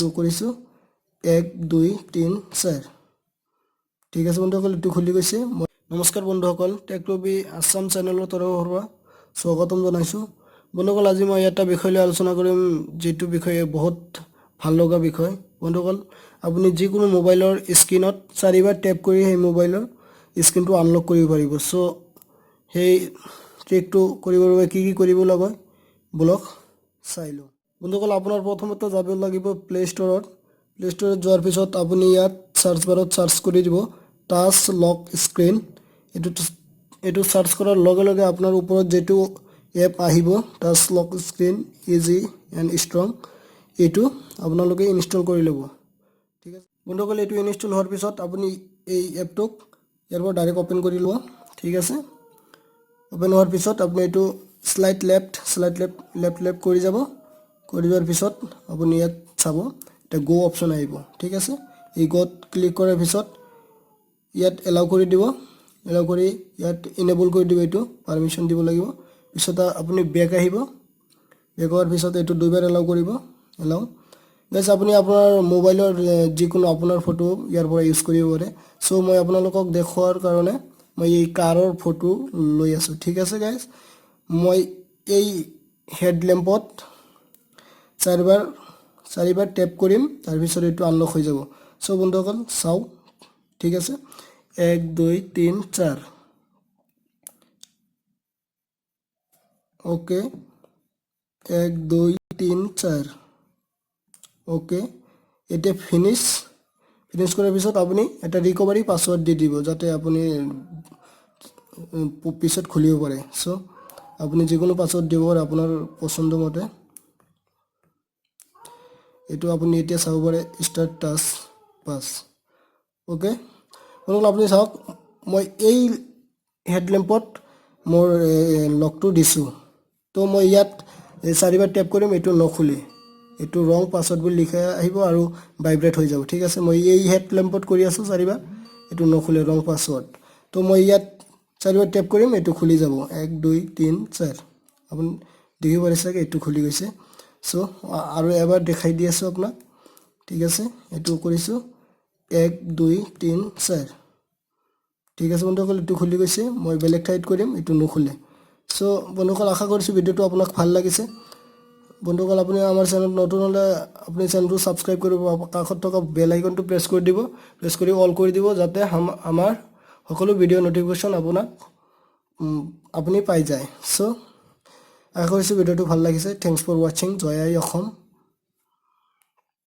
এইটো কৰিছোঁ, 1 2 3 4। ঠিক আছে বন্ধুসকল, এইটো খুলি গৈছে। নমস্কাৰ বন্ধুসকল, টেক ৰবি আছাম চেনেলৰ তৰফৰ পৰা স্বাগতম জনাইছোঁ। বন্ধুসকল, আজি মই এটা বিষয় লৈ আলোচনা কৰিম, যিটো বিষয়ে বহুত ভাল লগা বিষয়। বন্ধুসকল, আপুনি যিকোনো মোবাইলৰ স্ক্ৰীণত চাৰিবাৰ টেপ কৰি সেই মোবাইলৰ স্ক্ৰীণটো আনলক কৰিব পাৰিব। চ' সেই ট্ৰিকটো কৰিবৰ বাবে কি কি কৰিব লাগে, বলক চাই লওঁ। বন্ধুসকল, আপোনাৰ প্ৰথমতে যাব লাগিব প্লে' ষ্ট'ৰত। প্লে' ষ্ট'ৰত যোৱাৰ পিছত আপুনি ইয়াত চাৰ্চ বাৰত চাৰ্চ কৰি দিব টাচ লক স্ক্ৰীণ। এইটো চাৰ্চ কৰাৰ লগে লগে আপোনাৰ ওপৰত যিটো এপ আহিব, Touch Lock Screen Easy and Strong, এইটো আপোনালোকে ইনষ্টল কৰি ল'ব। ঠিক আছে বন্ধুসকল, এইটো ইনষ্টল হোৱাৰ পিছত আপুনি এই এপটোক ইয়াৰ পৰা ডাইৰেক্ট অ'পেন কৰি ল'ব। ঠিক আছে, অ'পেন হোৱাৰ পিছত আপুনি এইটো slide left, slide left, left, left কৰি যাব। কৰি যোৱাৰ পিছত আপুনি ইয়াত চাব, এটা গ' অপশ্যন আহিব। ঠিক আছে, এই গ'ত ক্লিক কৰাৰ পিছত ইয়াত এলাউ কৰি দিব। এলাউ কৰি ইয়াত ইনেবল কৰি দিব, এইটো পাৰ্মিশ্যন দিব লাগিব। পিছত আপুনি বেক আহিব। বেক হোৱাৰ পিছত এইটো দুইবাৰ এলাউ কৰিব, এলাউ। গাইজ, আপুনি আপোনাৰ মোবাইলৰ যিকোনো আপোনাৰ ফটো ইয়াৰ পৰা ইউজ কৰিব পাৰে। চ' মই আপোনালোকক দেখুওৱাৰ কাৰণে মই এই কাৰৰ ফটো লৈ আছোঁ। ঠিক আছে গাইজ, মই এই হেডলেম্পত চাৰিবাৰ চাৰিবাৰ টেপ কৰিম, তাৰপিছত এইটো আনলক হৈ যাব। চ' বন্ধুসকল, চাওক। ঠিক আছে, 1 2 3 4। অ'কে, 1 2 3 4। অ'কে, এতিয়া ফিনিছ। ফিনিছ কৰাৰ পিছত আপুনি এটা ৰিকভাৰী পাছৱৰ্ড দি দিব, যাতে আপুনি পিছত খুলিব পাৰে। চ' আপুনি যিকোনো পাছৱৰ্ড দিব পাৰে আপোনাৰ পচন্দ মতে। এইটো আপুনি এতিয়া চাব পাৰে, ষ্টাৰ্ট টাচ পাছ। অ'কে বন্ধুসকল, আপুনি চাওক, মই এই হেডলেম্পত মোৰ লকটো দিছোঁ। তো মই ইয়াত এই চাৰিবাৰ টেপ কৰিম, এইটো নখুলে। এইটো ৰং পাছৱৰ্ড বুলি লিখা আহিব আৰু ভাইব্ৰেট হৈ যাব। ঠিক আছে, মই এই হেডলেম্পত কৰি আছোঁ চাৰিবাৰ, এইটো নখুলে, ৰং পাছৱৰ্ড। তো মই ইয়াত চাৰিবাৰ টেপ কৰিম, এইটো খুলি যাব। 1 2 3 4। আপুনি দেখিব পাৰিছে চাগে, এইটো খুলি গৈছে। চ' আৰু এবাৰ দেখাই দি আছোঁ আপোনাক। ঠিক আছে, এইটো কৰিছোঁ, 1 2 3 4। ঠিক আছে বন্ধুসকল, এইটো খুলি গৈছে। মই বেলেগ ঠাইত কৰিম, এইটো নুখুলে। চ' বন্ধুসকল, আশা কৰিছোঁ ভিডিঅ'টো আপোনাক ভাল লাগিছে। বন্ধুসকল, আপুনি আমাৰ চেনেলত নতুন হ'লে আপুনি চেনেলটো ছাবস্ক্ৰাইব কৰিব, কাষত থকা বেল আইকনটো প্ৰেছ কৰি দিব। প্ৰেছ কৰি অল কৰি দিব, যাতে আমাৰ সকলো ভিডিঅ' ন'টিফিকেশ্যন আপোনাক আপুনি পাই যায়। চ' আশা কৰিছোঁ ভিডিঅ'টো ভাল লাগিছে। Thanks for watching. Joy I Assam.